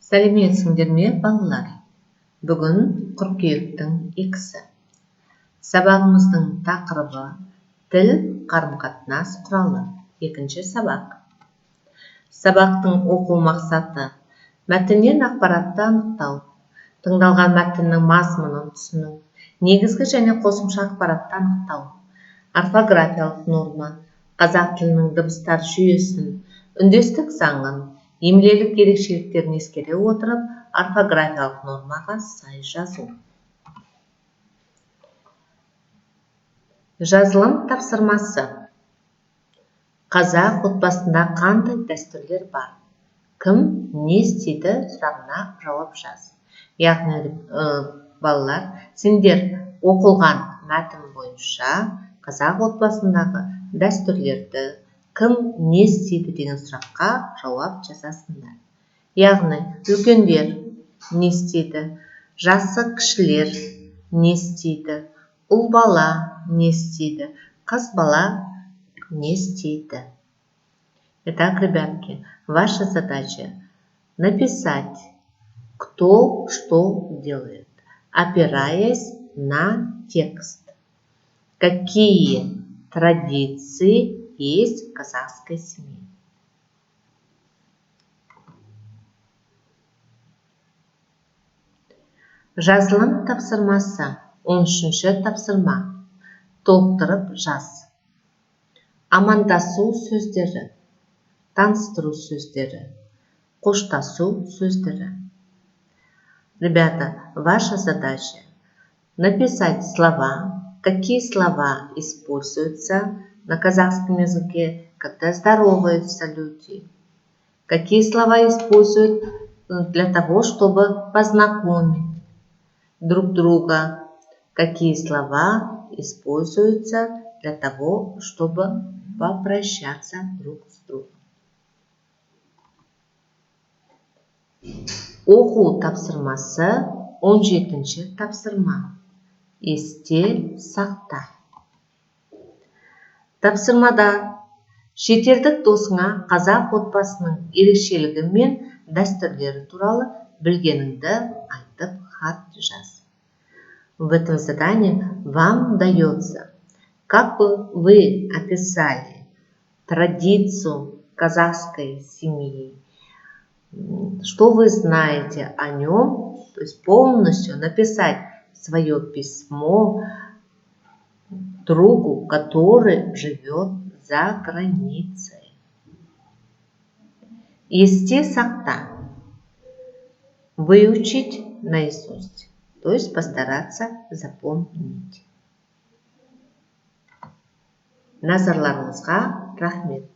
Сәлеметсіңдер ме, балалар? Бүгін қыркүйектің 2-сі. Сабағымыздың тақырыбы тіл қарым-қатынас құралы. Екінші сабақ. Сабақтың оқу мақсаты: мәтіннен ақпаратты анықтау, тыңдалған мәтіннің мазмұнын түсіну, негізгі және қосымша ақпаратты анықтау, орфографиялық норма, қазақ тілінің дыбыстар жүйесін, үндестік заңын, емлелік ерекшеліктерін ескере отырып, орфографиялық нормаға сай жазу. Жазылым тапсырмасы. Қазақ отбасында қандай дәстүрлер бар? Кім не істейді сұрағына жауап жаз. Яғни, балалар, сендер оқылған мәтін бойынша қазақ отбасындағы дәстүрлерді, кім не істейді деген сұраққа жауап жазасыңдар. Яғни, үлкендер не істейді, жасы кішілер не істейді, ұл бала не істейді, қыз бала не істейді. Итак, ребятки, ваша задача написать, кто что делает, опираясь на текст. Какие традиции есть в казахской семье? Жазылым тапсырмасы. 13-ші тапсырма. Толықтырып жаз. Амандасу сөздері, таныстыру сөздері, қоштасу сөздері. Ребята, ваша задача написать слова, какие слова используются на казахском языке, когда здороваются люди, какие слова используют для того, чтобы познакомить друг друга, какие слова используются для того, чтобы попрощаться друг с другом. Оқу тапсырмасы, 17-ші тапсырма. Есте сақта. Тапсырмада шетелдік досыңа қазақ отбасының ерекшелігі мен дәстүрлері туралы білгеніңді айтып хат жаз. В этом задании вам дается, как бы вы описали традицию казахской семьи, что вы знаете о нем, то есть полностью написать свое письмо другу, который живет за границей. Есте сақта. Выучить наизусть, то есть постараться запомнить. Назарларыңызға рахмет.